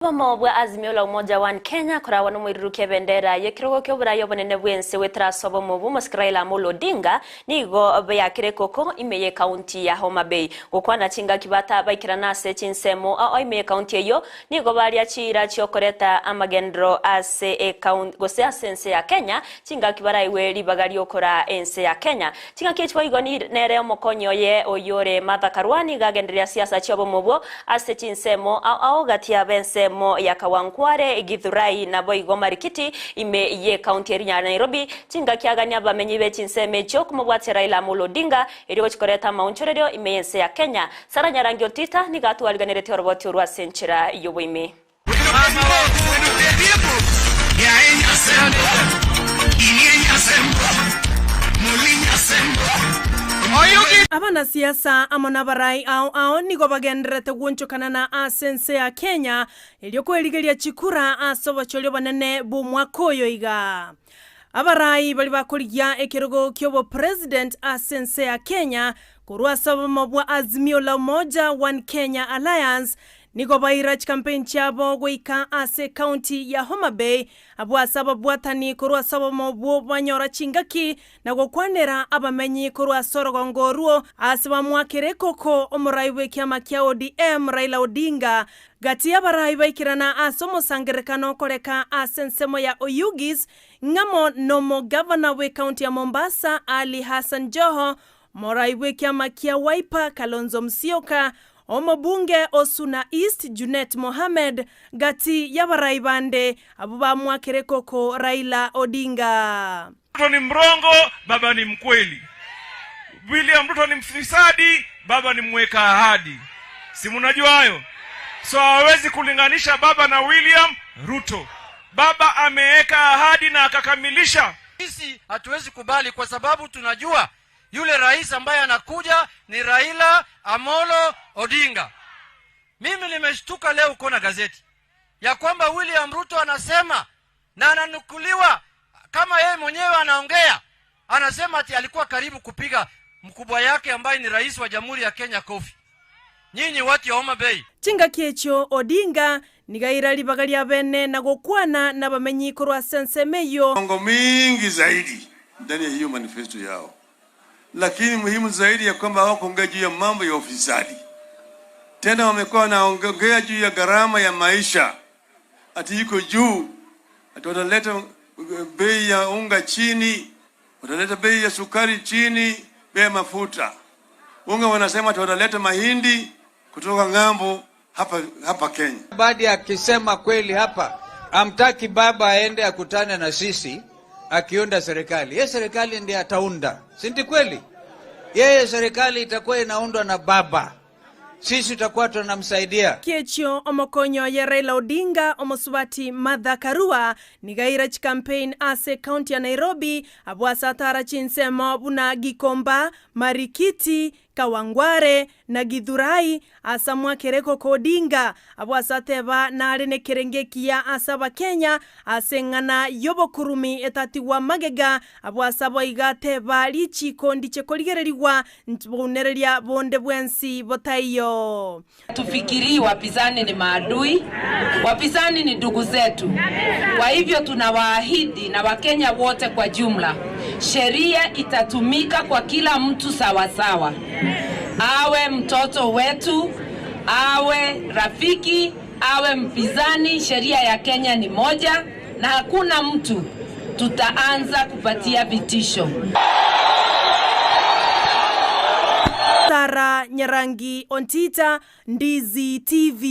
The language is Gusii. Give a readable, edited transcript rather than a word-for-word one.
Obomo bwa Azimio la Umoja One Kenya koragwa nomoiruruki ebendera y'ekerogo ki'oborai obonene bw'ense goetera ase obomo bw'omosike Raila Amolo Odinga nigo beakire ekoko ime y'ekaunti ya Homa Bay. Gokwana chingaki bata baikerana ase chinsemo ao ime y'ekaunti eyio nigo baria chiira chiokoreta amagenderero ase ekaunti gose ase ense ya Kenya chingaki baraigwe ribaga riokoraa ense ya Kenya. Chingaki echi boigo nere omokonyi oye oyore Martha Karua nigo agendereria siasa chi'obomo obwo ase chinsemo ao ao gati y'ab'ensemo ya Kawangware, Githurai naboigo Marikiti ime y'ekaunti eria ya Nairobi. Chingaki agania abamenyi be chinsemo echio komobwatia Raila Amolo Odinga erio gochia koreta amaonchorerio ime y'ense ya Kenya. Sarah Nyarangi Otita nigo atwariganeretie oroboti orwo ase enchera y'oboime. Abanasiasa amo nabarai ao ao nigo bagendererete gwonchokana na ase ense ya Kenya erio kwerigeria chikura ase obochori obonene bw'omwaka oyo iga. Abarai baria bakorigia ekerogo ki'obopresident ase ense ya Kenya korwa ase obomo bwa Azimio la Umoja One Kenya Alliance Nigo baira chikampeini chiabo goika ase ekaunti ya Homa Bay, abwo ase ababwatani korwa ase obomo obwo banyora chingaki na gokwanera abamenyi korwa ase orogongo orwo ase bamoakera ekoko omorai bw'ekiama kia ODM Raila Odinga. Gati y'abarai baikerana ase omosangererekano okoreka ase ensemo ya Oyugis ng'amo nomogavana bw'ekaunti ya Mombasa Ali Hassan Joho, Morai bw'ekiama kia Wiper Kalonzo Musyoka, Omobunge o Suna East Junet Mohamed, gati y'abarai bande abwo bamoakera ekoko Raila Odinga. Ruto ni mrongo, baba ni mkweli. William Ruto ni mfisadi, baba ni mweka ahadi. Si mnajua hayo? So hawawezi kulinganisha baba na William Ruto. Baba ameeka ahadi na akakamilisha. Sisi hatuwezi kubali kwa sababu tunajua yule rais ambaye anakuja ni Raila Amolo Odinga. Mimi nimeshtuka leo kuona gazeti ya kwamba William Ruto anasema na ananukuliwa kama yeye mwenyewe anaongea, anasema ati alikuwa karibu kupiga mkubwa yake ambaye ni rais wa Jamhuri ya Kenya kofi. Nyinyi watu ya Homa Bay. Chingaki echio Odinga nigo aira ribaga riabene na gokwana nabamenyi korwa ase ensemo eyio. Ongo mingi zaidi ndani ya hiyo manifesto yao, lakini muhimu zaidi ya kwamba hawakuongea juu ya mambo ya ufisadi. Tena wamekuwa wanaongea juu ya gharama ya maisha ati iko juu, ati wataleta bei ya unga chini, wataleta bei ya sukari chini, bei ya mafuta. Unga wanasema ati wataleta mahindi kutoka ng'ambo hapa, hapa Kenya. Mbadi akisema kweli hapa, amtaki baba aende akutane na sisi akiunda serikali. Ye serikali ndiye ataunda, si ndi kweli? Yeye serikali itakuwa inaundwa na baba, sisi tutakuwa tunamsaidia. Kiechio omokonyi oye Raila Odinga, omosubati Martha Karua nigo aira chicampaign ase ecounty ya Nairobi abwo ase atara chinsemo buna Gikomba, Marikiti, Kawangware, na Githurai ase amwakere ekoko Odinga abwo ase ateba nare nekerengo ekiya ase abakenya ase eng'ana y'obokurumi etatigwa magega abwo ase aboigo ateba richiko ndiche korigererigwa ntibounereria bonde bwensi botaiyo. Hatufikirii wapinzani ni maadui, wapinzani ni ndugu zetu. Kwa hivyo tunawaahidi na Wakenya wote kwa jumla, sheria itatumika kwa kila mtu sawasawa, awe mtoto wetu, awe rafiki, awe mpinzani. Sheria ya Kenya ni moja na hakuna mtu tutaanza kupatia vitisho. Sarah Nyarangi Ontita, Ndizi TV.